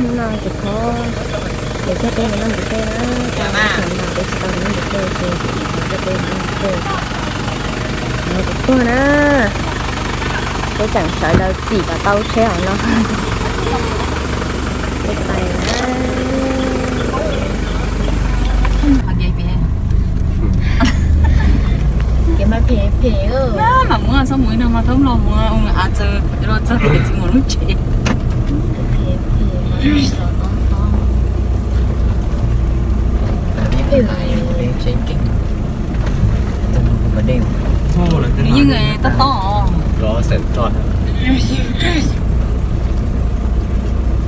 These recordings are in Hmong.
No ces qhov ces coj peb mus noj ntim tej na, tau ib xyoos no peb tsis tau mus noj ntim tej ces tsis tau coj peb mus noj ntim tej. No ces tuag na, peb tseem sawv daws txim kom tau tsheb hauv no. Peb pais na. Kev mas phem phem. Mas muab txhob mus no mas thoob los mus av txawv los txog pem tsis mus lub tsev. Nws yeej tob tob.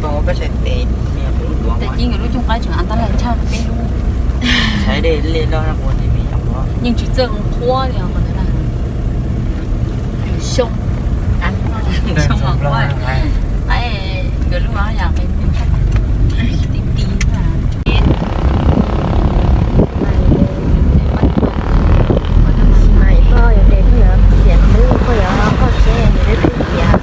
Tab sis nkawd lub cooj qaib tseem av tab laj tshaj peb lub. Yeej tsis txawj qhuab li os, qhov ntawd na. Xyoo, xyoo mas qhuab. Qaib nkawd lub yam qis ti ti na. Mas koj yuav tes koj yuav xiam hlwb koj yuav qoj tsheb mus deb twb tias.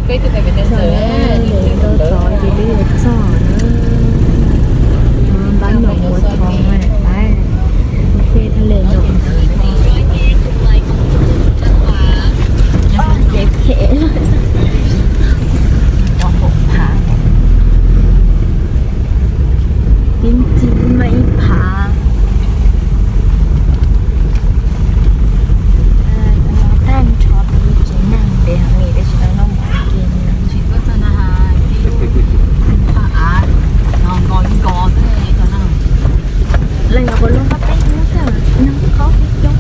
Peb twb pais pem Teb Xaws, peb twb tau txog ces peb yuav txog na. Npab nyoom ua thov lawm, buffet thaj le nyoom. Ces phem lawm. Ib ncig mas ib phav. Tag nrho peb tsev neeg ntev heev li, peb tsis tau noj mov ua ke li. Leej nyuam qhuav luag nqa peb hnub xwb, nag qaub coob.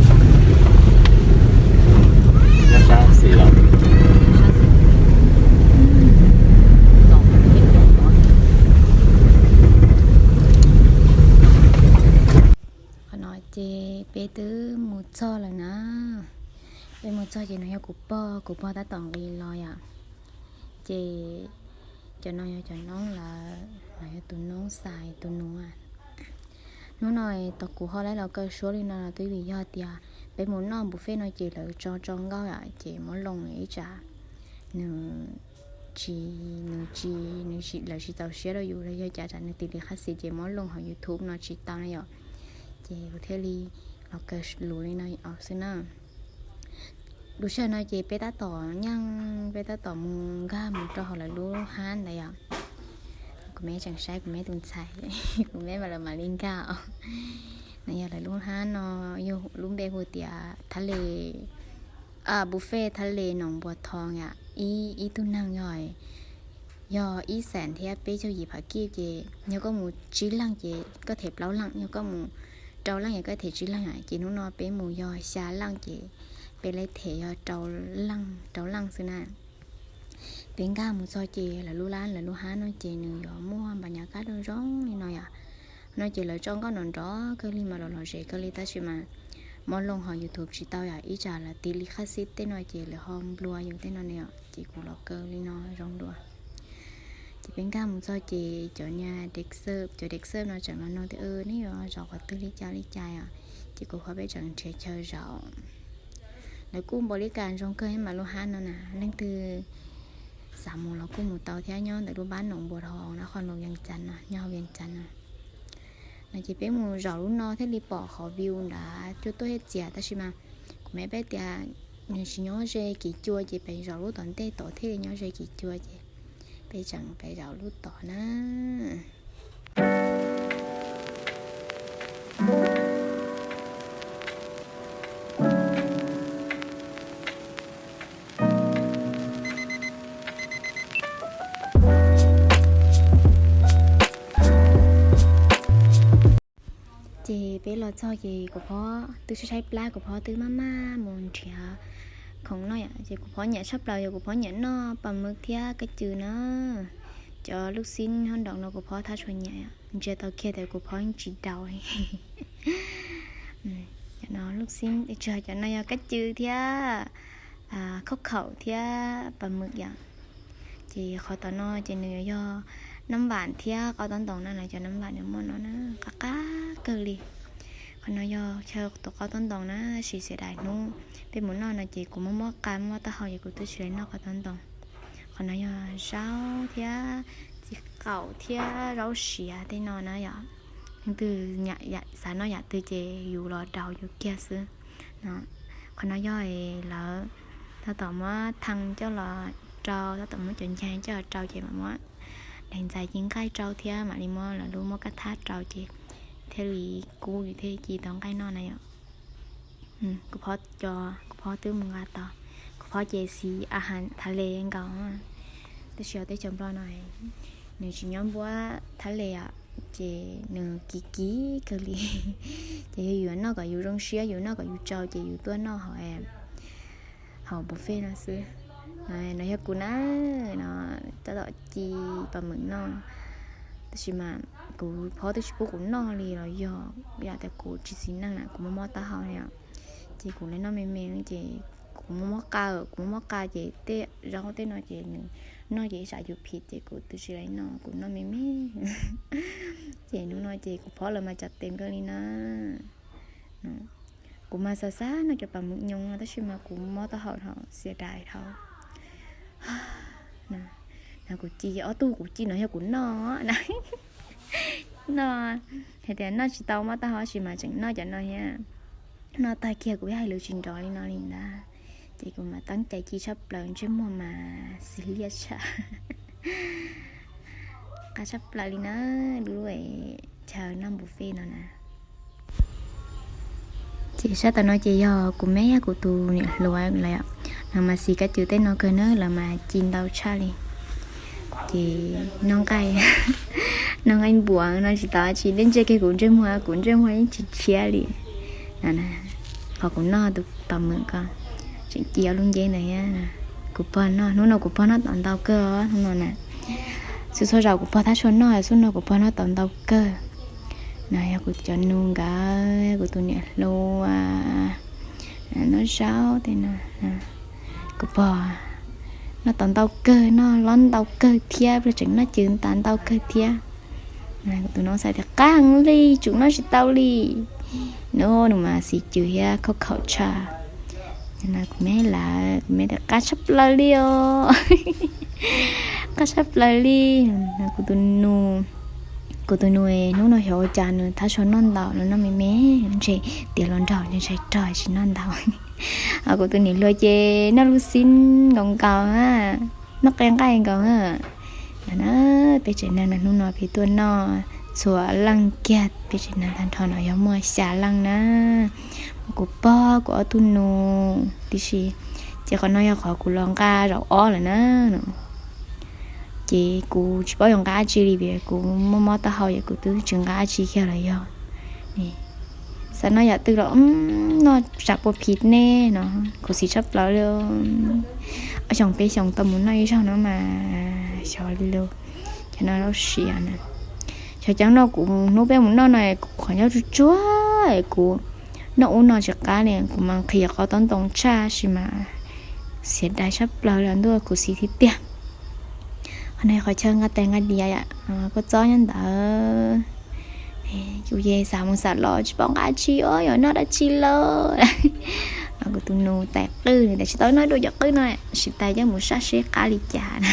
Qhov no ces peb twb mus txog lawm na. Peb mus txog ces no yog kuv pog, kuv pog tab tom nqis los yom. Ces cov no yog cov noob lawm, no yog tus noob xais tus nus. Hnub no tau kuv ho laib los kaw suab li no los twb vim yog tias peb mus noj buffet no ces lawv tso tso nkauj yom, ces muab loo ib tsam nws tsis, nws tsis, nws tsis, lawv tsis txaus siab rau yus los yog cas tsam nws tis li qhab xis ces muab loo hauv YouTube no tsis tau na yom. Ces kuv thiaj li los kaw lus li no xwb na. Lub sij hawm no ces peb tab tom nyeej, peb tab tom mus nkag mus rau hauv lawv lub hab ntawd yom. Kuv me tseem saib kuv me tus ntxhais, kuv me mas lawv mam li nkag os. No yog lawv lub hab no, yog lub npe hu tias thab le, buffet thab le Noos Npua Thoo yom. Ib, ib tug neeg yog, yog ib xees thiab peb caug yim phav kij ces yog koj mus tsib leeg ces koj them plaub leej, yog koj mus rau leej ces koj them tsib leeg yom. Ces hnub no peb mus yog xya leej ces peb li them yog rau leej, rau leej xwb na. Peb nkag mus txog ces lawv lub lab, lawv lub hab no ces nws yuav muaj npas nyas kab rau zoo li no. No ces lawv tso nkauj nrov nrov kawg li mas los lom zem kawg li tab sis mas mob loo ho YouTube tsis tau yom, ib tsam lawv tiv li qhab xib tej no ces lawv ho nplua yus tej no ne yom, ces kuv los kaw li no zoo dua. Ces peb nkag mus txog ces cov niag dej xwb, cov dej xwb no tseem los nug tias neb yuav zaum qhov twg li cas li cas os, ces kuv phob peb tseem nrhiav chaw zaum. Lawv kuj npaum li cas zoo kawg mas lub hab no na, leej twg xav mus los kuj mus tau thiab, nyob ntawm lub npab Noos Npua Thoo na, qhov Noos Vias Cas no, nyob Vias Cas no. No ces peb mus zaum lub no thiaj li pom qhov view nrad cua tuaj thiab txias, tab sis mas kuv mam peb tias nws tsis nyob ze Kiv Cua ces peb zaum lub tom ntej tod thiaj li nyob ze Kiv Cua ces peb tseem peb zaum lub tod na. Ces peb los txog ces kuv phob twb tshaib tshaib plab, kuv phob twb maj maj mus nrhiav khoom noj yom, ces kuv phob nyiam tshaj plaws yog kuv phob nyiam noj pas mws thiab kab cw na. Cov lub xib hab nroo no kuv phob thab tshua nyiam, ntsia tau kiag tias kuv phob yeej tsis daus li. Cov no lub xib, tsis, cov no yog kab cw thiab khaub khaum thiab pas mws yom. Ces qhov tom no ces nws yuav yog nab npam thiab qaub taub ntoos na, cov nab npam nws muaj no na, qab qab kawg li. Qhov no yog chaw tus qaub taub ntoos na, tab sis xiam dais hnub peb mus noj no ces kuv mob mob qa mob taub hau ces kuv twb tsis li noj qaub taub ntoos. Qhov no yog zaub thiab txiv qaum thiab zaub siav tej no na yom. Leej twg xav noj yam twg ces yus los daus yus kiag xwb. Qhov no yog lawv tab tom muab thee coj los rau, tab tom muab cov ncaig coj los rau ces mam muab daim ntxais ci nqaij rau thiab mam li muab lawv lub muab kab thab rau ces thiaj li kub thiaj ci tau nqaij noj na yom. Kuv phob, kuv phob twb mus nqa tau, kuv phob ces xis a has thav le nkaus, tab sis yog teb chaws Nplog no nws tsis nyob npuab thab le os, ces nws kiv kiv kawg li. Ces yog yus noj kom yus zoo siab, yus noj kom yus tsau ces yus tuaj noj hauv buffet no xwb. No yog kuv na, no tab tom ci pas mws noj, tab sis mas kuv phob twb tsis pub kuv noj li los yog yam tias kuv tsis txiv neej na, kuv mob mob taub hau li os. Ces kuv li noj me me ces kuv mob mob qa, kuv mob mob qa ces tej zaub tej no ces nws noj ces ib tsam yus phim ces kuv twb tsis li noj, kuv noj me me. Ces hnub no ces kuv phob lawv mas cov tes kawg li na. Kuv mas xav xav noj cov pas mws nyoos no tab sis mas kuv mob taub hau dhau, xiam dais dhau. No kuv ci ob tug kuv ci no yog kuv noj na. Noj hais tias noj tsis tau mob taub hau tab sis mas tseem noj cov no thiab. Noj tag kiag kuv hais lus tsis nrov li no li ntag. Ces kuv mas teeb cai ci tshaj plaws, ntsej muag mas xis liaj tshaj, qab tshaj plaws li na, lub chaw noj buffet no na. Ces sab tom no ces yog kuv meb kuv tus niam hluas lawv, lawv mas xis kab cw tej no kawg na, lawv mas ci ntau tshaj li. Ces noj nqaij, noj nqaij npuas no tsis tau tsis, dej ntsej kiag kuv ntsej muag, kuv ntsej muag yeej tsis tshiab li. Qhov kuv noj tus pas mws ko tseem ci ob lub nceb ntawd thiab. Kuv pog noj, hnub no kuv pog noj tau ntau kawg hnub no na. Xub txhua zaus kuv pog thab tshua noj, xub no kuv pog noj tau ntau kawg. No yog kuv cov nus nkawd, kuv tus niam hluas, noj zaub tej no. Kuv pog noj tau ntau kawg, noj lob ntau kawg thiab, tseem noj cw tas ntau kawg thiab. Kuv tus nus xav tias qab heev li, tsum noj tsis tau li. Nws, nws mas xis cw thiab khaub khaum tshaj. Kuv meb lawv, kuv meb tias qab tshaj plaws li os. Qab tshaj plaws li. Kuv tus nus, kuv tus nus hnub no xyov ua cas nws thab tshua noj ntau, nws noj me me, ntshe tiav hluas nraug ntshai rog tsis noj ntau. Kuv tus niam hluas ces noj lub xib nkaus nkaus, noj qe nqaij nkaus. No na, peb tsev neeg no hnub no peb tuaj noj txhua leej kiag, peb tsev neeg tag nrho no yog muaj xya leej na. Kuv pog, kuv ob tug nus tib si, ces qhov no yog qhov kuv los nqa zaum ob lawm na. Ces kuv tsis paub yuav nqa dab tsi li vim kuv mob mob taub hau es kuv twb tsis nqa dab tsi kiag los yog. Xav noj yam twg los noj tsam puas phim nej no, khuv xim tshaj plaws li. Ob xyoos peb xyoos tau mus noj ib zaug no mas xyov li lawm. Cov no zaub siav na, Xyov cas no kuv hnub peb mus noj no kuv qhov ncauj tsuag tsuag, kuv noj ub no tsis qab li, kuv mas nqhis qhov tau ntoo tshaj sis mas xiav dais tshaj plaws li ntuj kuv xis thiab tiag. Qhov no qhov chaw nqa tais nqa diav, kua txob nyob ntawd. Kuv ces xav mus xav los tsis paub nqa tsi os, yuav noj dab tsi lauj. Kuv tus nus tais qwj nws tias tsis tau noj dua cov qwj no, sim tais coj mus sab seb qab li cas na.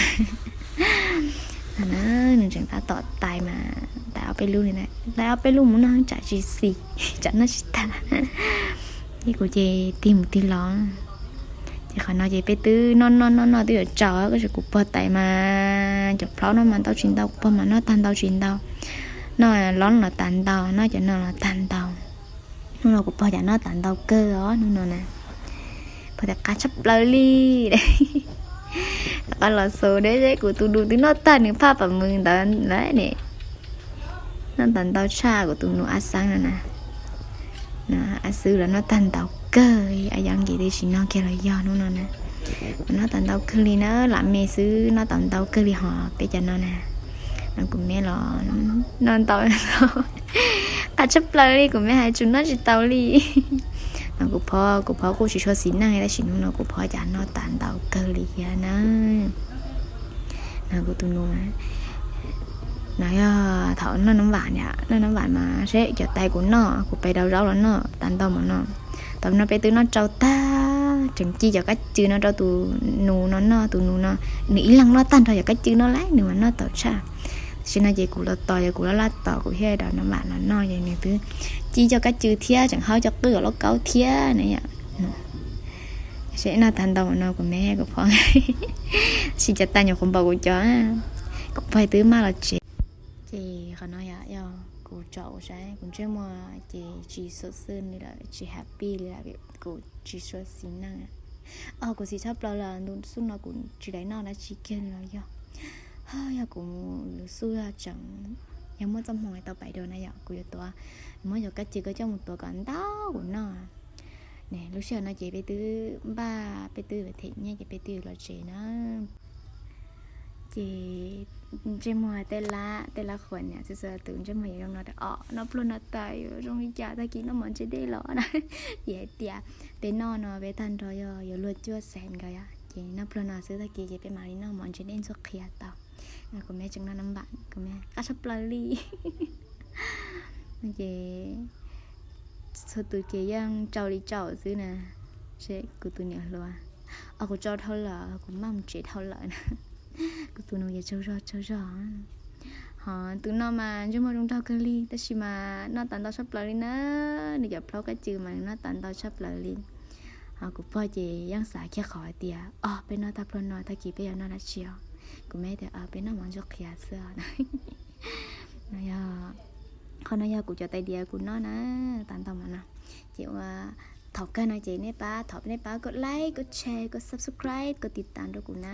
Nws tseem tab tom tais mas tais ob peb lub li, tais ob peb lub mus noj tsam tsis xis, tsam noj tsis tag. Ces kuv ces tig mus tig los. Ces qhov no ces peb twb noj noj noj noj twb yuav tsaus, tab sis kuv pog tais mas cov plhaub no mas ntau tsis ntau, kuv pog mas noj tag ntau tsis ntau. Noj lob los tas ntau, noj cov no los tas ntau. Hnub no kuv pog cas noj tas ntau kawg os hnub no na. Pog tias qab tshaj plaws li. Rov qab los xus deb seb kuv tus nus twb noj tag nws phaj pam mws ntawd lawm ne. Noj tas ntau tshaj kuv tus nus ab xab no na. Ab xwb los noj tag ntau kawg, ab yab nkim tib si noj kiag los yog hnub no na. Noj tas ntau kawg li na, lam me xwb noj tas ntau kawg li hos peb cov no na. No kuv me los noj ntau, qab tshaj plaws li, kuv me hais tsuas noj tsis tau li. No kuv pog, kuv pog kuj tsis tshua xis neej tab sis hnub no kuv pog cas noj tas ntau kawg li thiab na. No kuv tus nus, no yog thaum noj nam vam, noj nam vam mas seb cov tais kuv noj, kuv pais rau zaub los noj tas ntau mas no. Thaum no peb twb noj tsau tag, tseem ci cov kab cw no rau tus nus no noj, tus nus no nws ib leeg noj tag nrho cov kab cw no lawm, nws mas noj tau tshaj. Tam sim no ces kuv los tos, yog kuv laj laj tos kuv thiaj rau nam vam los noj, ces nws twb ci cov kab cw thiab tseem haub cov qwj uas lauj kaub thiab na yom. Seb noj tag ntau mas no kuv me kuv pog, tab sis cov tais nyuam qhuav npaum kuv cov, kuv pog twb maj los tsev. Ces qhov no yog kuv tsom kuv saib kuv ntsej muag ces tsis xum xwm li lawm, tsis happy li lawm, kuv tsis tshua xis neej. Os, kuv xis tshaj plaws lawm, ntu xub no kuv tsis daim noj dab tsi kiag li los yog. Ho yog kuv lub xub yog tseem, yog muaj txoj hmoo tau pais dua na yom, kuv yuav tuav, muab cov kab cw ko coj mus tuav kom ntau kuv noj. Ne lub sij hawm no ces peb twb npaj, peb twb them nyiaj ces peb twb los tsev na. Ces ntsej muag tej lab, tej lab qhuas niam xwb xwb tus ntsej muag yuav zoo no os, noj pluag no tas yuav zoo li cas tag kis noj mov ntse dej los na. Vim hais tias peb noj no peb tag nrho yog yuav luag cuaj xees nkaus yom, ces noj pluag no xwb tag kis ces peb mam li noj mov ntse dej ntxuag qhia tau. Kuv me tseem noj nam vam, kuv me qab tshaj plaws li. Ces txhua tus ces yeej tsau li tsau xwb na. Seb kuv tus niam hluas, os kuv tsau dhau lawm, kuv maj mus tsev dhau lawm na. Kuv tus nus ces tsaug zog tsaug zog. Ho tus no mas ntsej muag zoo nraug kawg li tab sis mas noj tas ntau tshaj plaws li na. Nws cov plhaub kab cw mas nws noj tas ntau tshaj plaws li. Ho kuv pog ces yeej xav kiag qhov hais tias os peb noj tag pluag no tag kis peb yuav noj dab tsi os. Kuv me tias peb noj mov ntsuag qhiav xwb os. Qhov no yog kuv cov tais diav kuv noj na, tas ntau mas no. Ces ua thaum kawg no ces nej pab, thov nej pab koj like, koj share, koj subscribe, koj tiv tas rau kuv na.